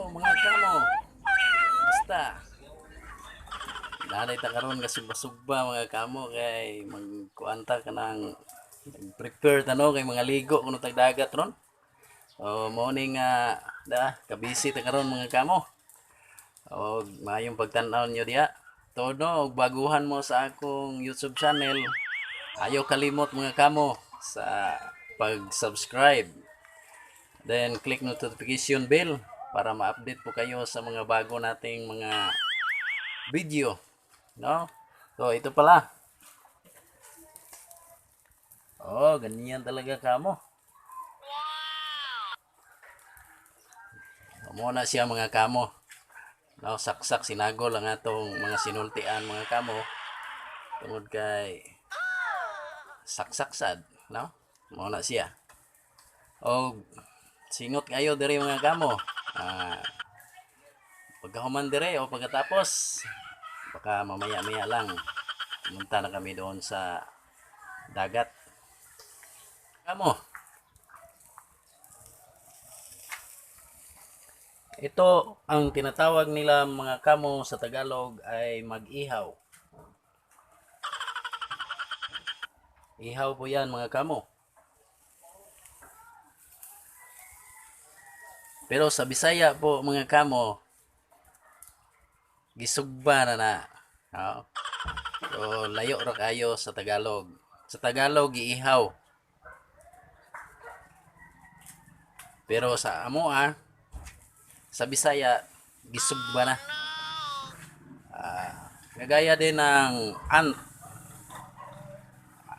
Mga kamo. Basta. Nanay ta karon nga sugba-sugba, mga kamo, kay magkuanta ka ng prepare ta, no, kay mga ligo kuno tag dagat ron. O mo ni nga da kabisi ta karon, mga kamo. O maayong pagtan-aw niyo diha. Todo og baguhan mo sa akong YouTube channel. Ayaw kalimot, mga kamo, sa pag-subscribe. Then click notification bell para ma-update po kayo sa mga bago nating mga video. No? So ito pala. Oh, ganyan talaga, kamo. Wow. Mo na siya, mga kamo. No, saksak sinagol ang atong mga sinultian, mga kamo. Tungod kay saksak sad, no? Mo na siya. Og singot kayo diri, mga kamo. Pagkahuman dire o pagkatapos, baka mamaya-maya lang pumunta na kami doon sa dagat. Kamo. Ito ang tinatawag nila, mga kamo, sa Tagalog ay mag-ihaw. Ihaw po yan, mga kamo. Pero sa Bisaya po, mga kamo, gisugba na na. Oo. So, layo ra kayo sa Tagalog. Sa Tagalog, giihaw. Pero sa amo sa Bisaya, gisugba na. Kagaya din ng ant.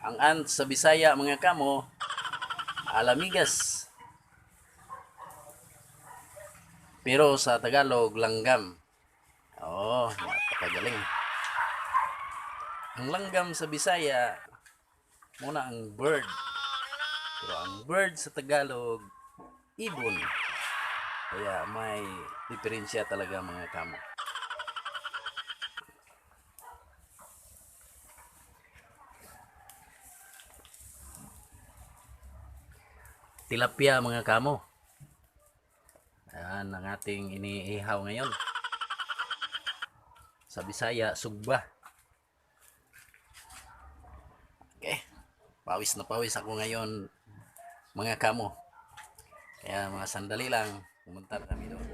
Ang ant sa Bisaya, mga kamo, alamigas. Pero sa Tagalog, langgam. Oo, napakagaling. Ang langgam sa Bisaya, muna ang bird. Pero ang bird sa Tagalog, ibon. Kaya may diferensya talaga, mga kamo. Tilapia, mga kamo. Ayan ang ating iniihaw ngayon. Sa Bisaya, sugba. Okay. Pawis na pawis ako ngayon, mga kamo. Kaya mga sandali lang, pumunta na kami doon.